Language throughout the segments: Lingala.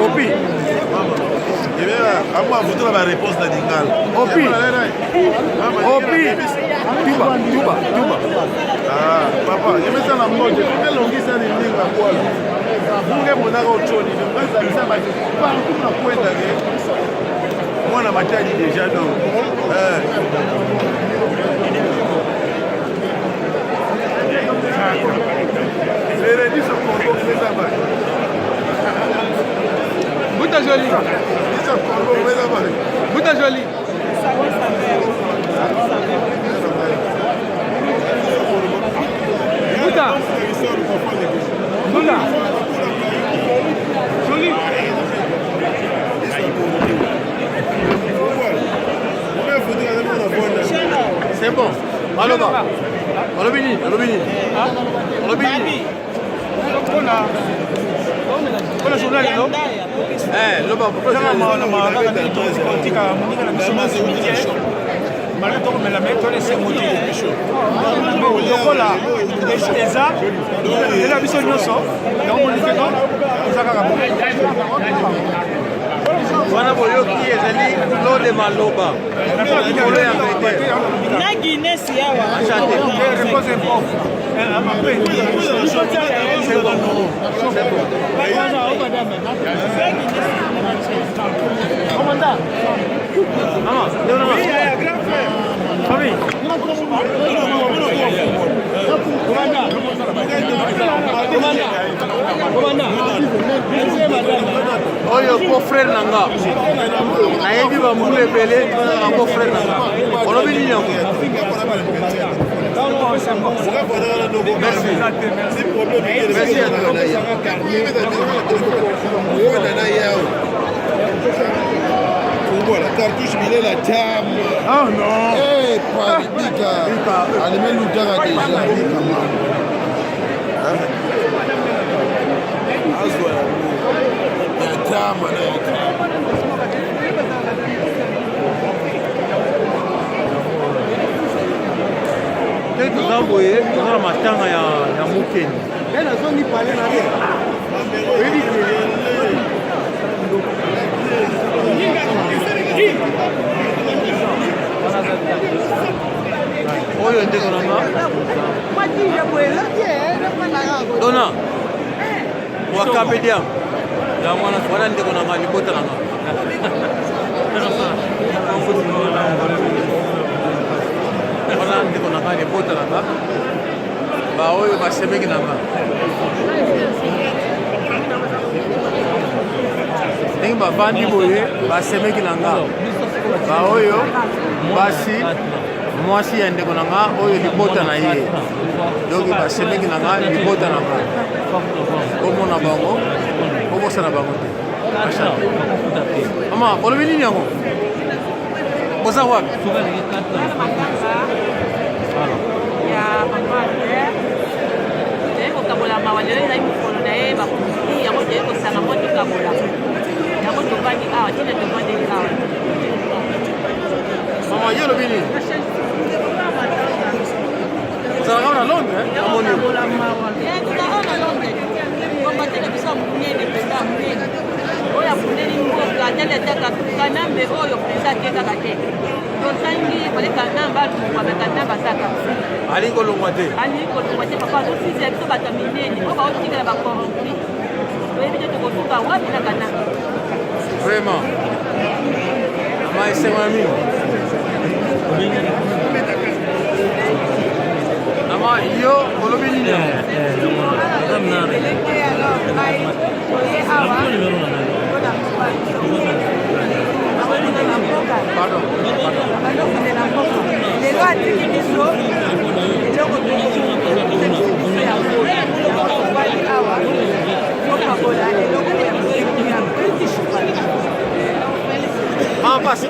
Opi. Amuavuta na baréponse na lingala. Opi. Opi. Tuba, tuba, tuba. Ah, papa, yebisa na mbote, elongisa lilinga kwala. Bunge monaka otshoni, ngazalisa bato partout na kwenda ke mwana matadi déjà donc. Eh. Buta Jolie. Buta Jolie. Buta. Buta. Jolie. C'est bon. Maloba. Olobi nini? Olobi nini? Olobi nini? Mpona journal lelo. Eh, loba tika moninga na biso na cimetière malgré tokomela me tona esengo te lokola eza eza biso nyonso yango moni te eza kaka bo wana boyoki ezali Claude Maloba likolo ya verite na Guinness yawa Oyo beau frère na nga nayebi bambula ebele tozalaka beau frère na nga olobi nini yango? Merci. Merci à toi. Voilà, cartouche bilela jam. Ah non. Eh, paribika. Alime lutaka déjà. Azwa yango. Ya jam na ya jam. Nde toza boye, toza na matanga ya, ya Mukeni. Oyo ndeko na nga Dona Wakapedia wana ndeko na nga libota na nga wana ndeko na nga libota na nga baoyo basemeki na nga ndenge bavandi boye basemeki na nga baoyo basi mwasi ya ndeko na nga oyo libota na ye donc basemeki na nga libota na nga omona bango obosana bango te. Mama, olobi nini yango? Boza wapi? Ya papa Albert toyei kokabola mawa lelo ezali mokolo na ye bakufi yango toyei kosanga mpo tokabola yango tovandi awa ntina tovandeli awa. Mama, yo olobi nini? Ozalaka na Londres? Namoni yo. Tozalaka na Londres. Kombate na biso ya monene mpenza ya monene oyo abundeli mboka atali ataka Kanambe oyo mpenza ake kaka te tozangi fale Kanambe alongwa me Kanambe aza kaka alingi kolongwa te, alingi kolongwa te papa azosisela biso bato ya minene oyo baotikala bacorrompi toyebi te tokosuka wapi na Kanambe. Vraiment mama, esengo ya mingi. Mama, yo olobi nini yango? Pardon, pardon. Lelo atiki biso eloko biso ya tovandi awa tokabola eloko ya. Mama pasi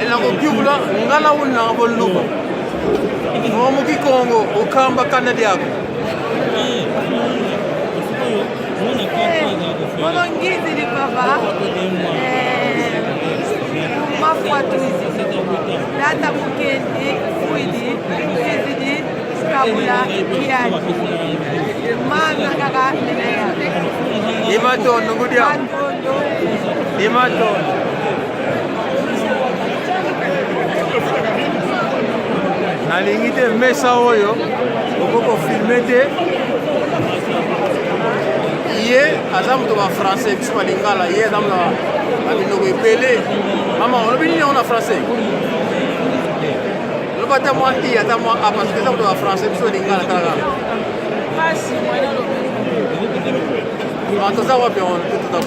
enakokyukula ngala unanga boluba momuki Kongo okamba kanda diako. Molongizi lipapa mafwatu tata Mukendi Fuidi Kizidi Kabula Kiadi. Mama kaka menaya. Imatondo ngudia. Matondo. Imatondo. Nalingi te mesa oyo okoki kofilme te ye aza moto ba français biso balingala ye aza moto ba minoko ebele mama olobi nini yango na français loba ata mwa i ata mwa a parce que eza moto ba français biso lingala tala kaka ah, toza wapi yango toza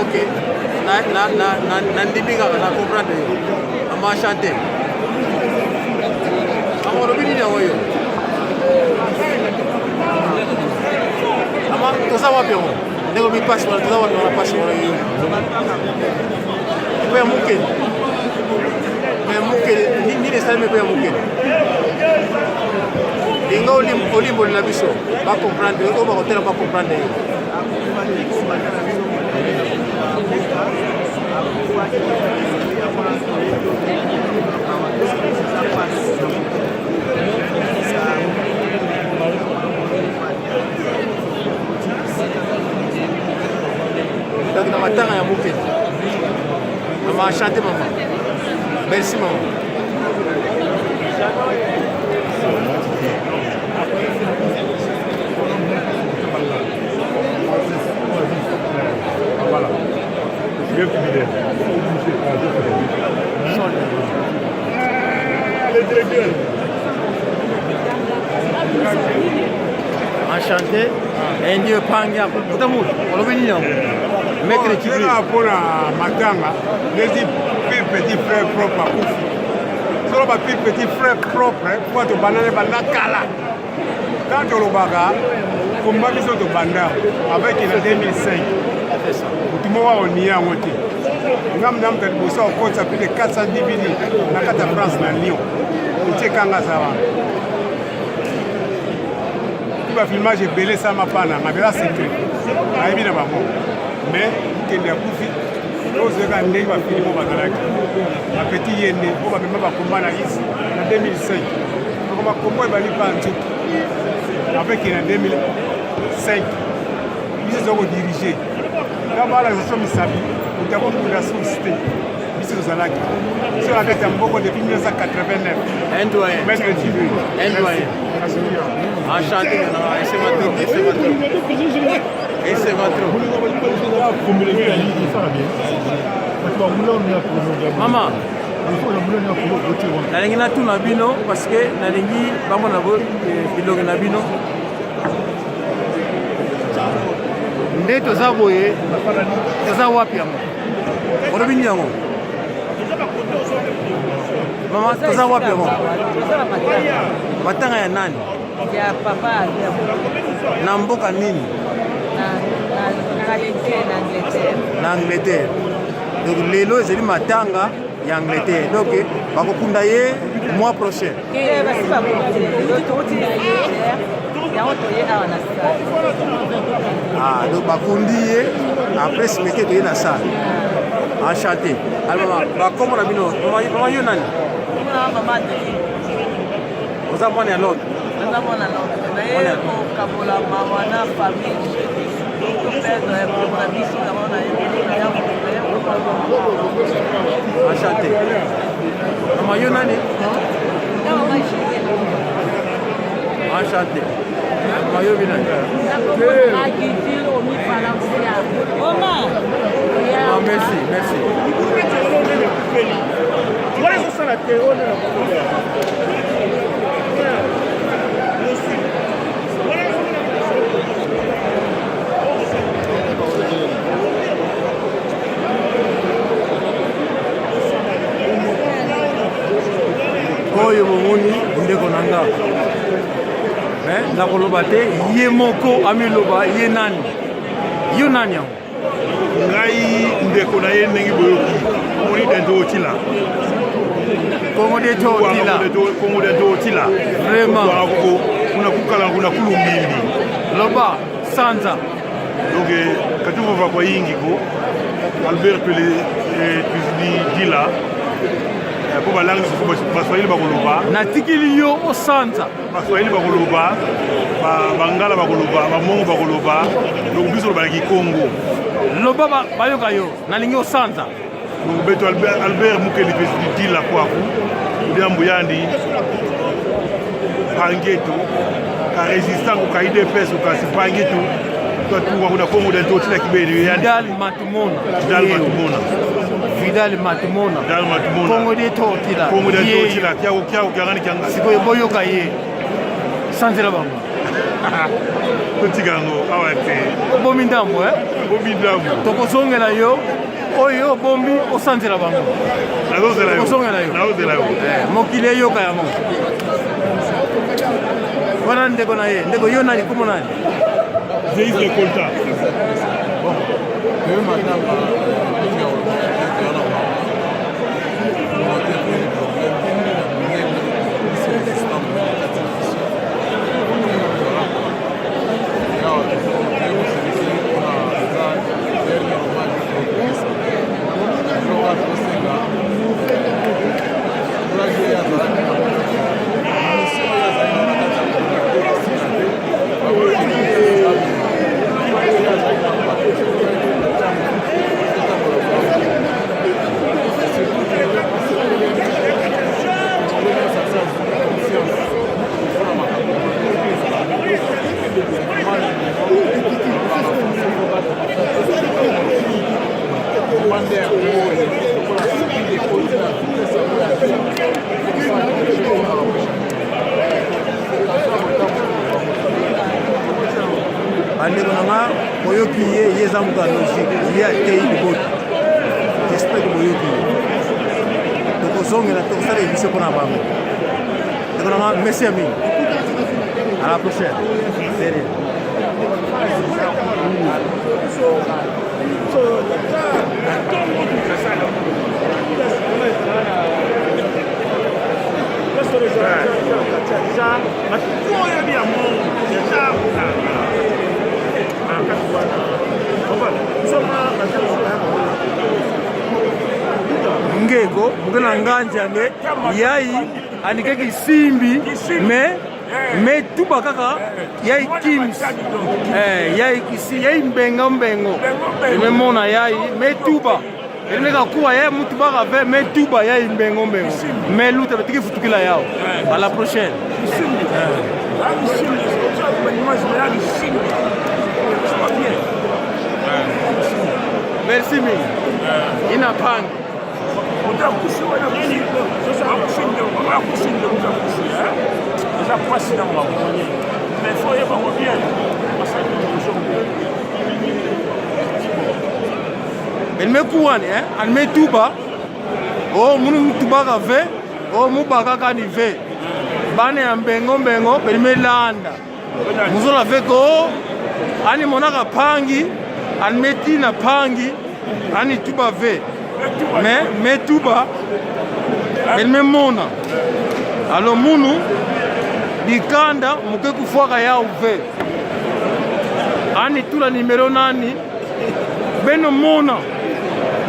ok nandimi kaka na comprendre yo mama chante mama olobi nini yango yo mama toza wapi yango ndenge obi pasi wana toza wapi wana pasi wana yo epo ya mokeli me mokeli nini esalemi epo ya mokeli linga olimbolela biso bacomprendre oyo bakotela bacomprendre yo Donc na matanga ya mokeli. Mama chante mama. Merci mama. Voilà. Le directeur. Enchanté. Ndiyo pangi yako. Utamu, olobi nini yango? Maître Chibri. Mpo na matanga neti pire petit frère propre akufi solo ba pire petit frère propre mpo tobandani banda kala tant tolobaka komba biso tobanda avec na 2005 motu moko akonie yango te nga mna moto ya liboso akokotisa plus de 400 dvd na kati ya france na lyon etie kanga aza wana Ba filmage ebele esalama pa na nga eza secret nayebi na bango mais mokende akufi tozweka ndenge bafilime oyo bazalaki bapeti ye nde oyo bamema bakomba na isi na 2005 oko bakombo ebandi pa nzuki avec na 2005 biso toza kodirige nga balakisa so misapi moto akokunda source te biso tozalaki biso na kati ya mboko depuis 1989 un doyen maître Djibril un doyen enchanté et va trop et va trop et va trop mama nalingi natuna bino parce que nalingi bamona bilongi na bino nde toza boye toza wapi yango olobi nini yango mama toza wapi yango matanga ya nani ya papa na mboka nini na angleterre donc lelo ezali matanga ya angleterre donc bakokunda ye mois prochain Ah, donc bakundi ye après cimetière toye na salle enchanté alors bakombo na bino mama yo nani oza mwana ya londres naza mwana londres naye kokabola mawa na famille toperdre na biso yango naye enchanté mama yo nani Enchanté. Mayo bina. Ah, merci, merci. Oyo bomoni ndeko na nga me nakoloba te ye moko amiloba ye nani yo nani yango ngai ndeko na ye ndenge boyoki omoni dento otila kongo de to otila kongo de to otila vraiment kuna kukala kuna kulumbimbi loba sanza donc eh, katuva kwa yingi ko albert pele eh, dila. Mpo balangue mosusu, Baswahili bakoloba. Natikili yo osanza. Baswahili bakoloba, Bangala bakoloba, Bamongo bakoloba. Donc biso olobaka Kikongo. Loba bayoka yo, nalingi osanza. Donc beto Albert Mukeli Dila Kwaku, Diambu Yandi, Pangeto, ka résistant ka IDPS ka si Pangeto, toi tu wa kuna Kongo dento tina kibeli yandi. Vidal Matumona. Vidal Matumona. Vidal Matumona. Vidal Matumona. Kongo de Totila. Kongo de Totila. Kiako kiako kiangani kianga. Sikoyo boyoka ye. Sanzela bango. Totika yango awa te. Obomi ndambo eh? Obomi ndambo. Tokozongela yo oyo obombi osanzela bango. Nazozela yo. Tokozongela yo. Nazozela yo. Eh, mokili eyoka yango. Wana ndeko na ye, ndeko yo nani kombo nani? Zeis de Kolta. Bon, lelo matanga mingi ya koloba te toza na mawa communauté ekoyeli problème ya monene biso résistant monene kati na biso awa toye koselise mpona eza dernier hommage tokopesa eloko kaka tosenga courage oyo azalaki na mission oyo azalaki na kati ya communauté esila te. Bandeko na nga, boyoki ye, ye eza moto ya logique, ye ateyi libota. J'espère que boyoki ye. Tokozongela, tokosala émission mpona bango. Ndeko na nga, merci ya mingi, à la prochaine. Sérieux. Ngeko muke na nganja nge yai andike kisimbi me tuba kaka yai kims eh, yai kisi yai mbenga mbengo ememona yai me tuba elemeka kuwa yai mutu baka ve me tuba yai mbengo mbengo me luta betiki futukila yao. À la prochaine. Merci mingi. Ina pangi. Eza mpasi na bango, mais faut oyeba ngo bien. Elme kuwani eh alme tuba o munu tubaka ve o mubaka kani ve bana ya mbengo mbengo belime landa muzola ve ko ani monaka pangi alme tina pangi ani tuba ve me tuba belime mona alo munu dikanda muke kufwaka ya ve ani tula numero nani beno mona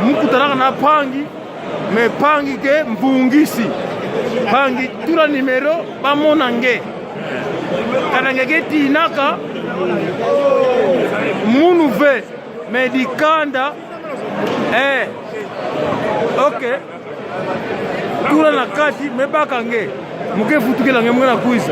mukutanaka na pangi me pangi ke mvungisi pangi tula numero bamona nge kana nge ke tinaka munu ve me dikanda eh ok tula na kati me baka nge muke futukela nge muke na kuisa.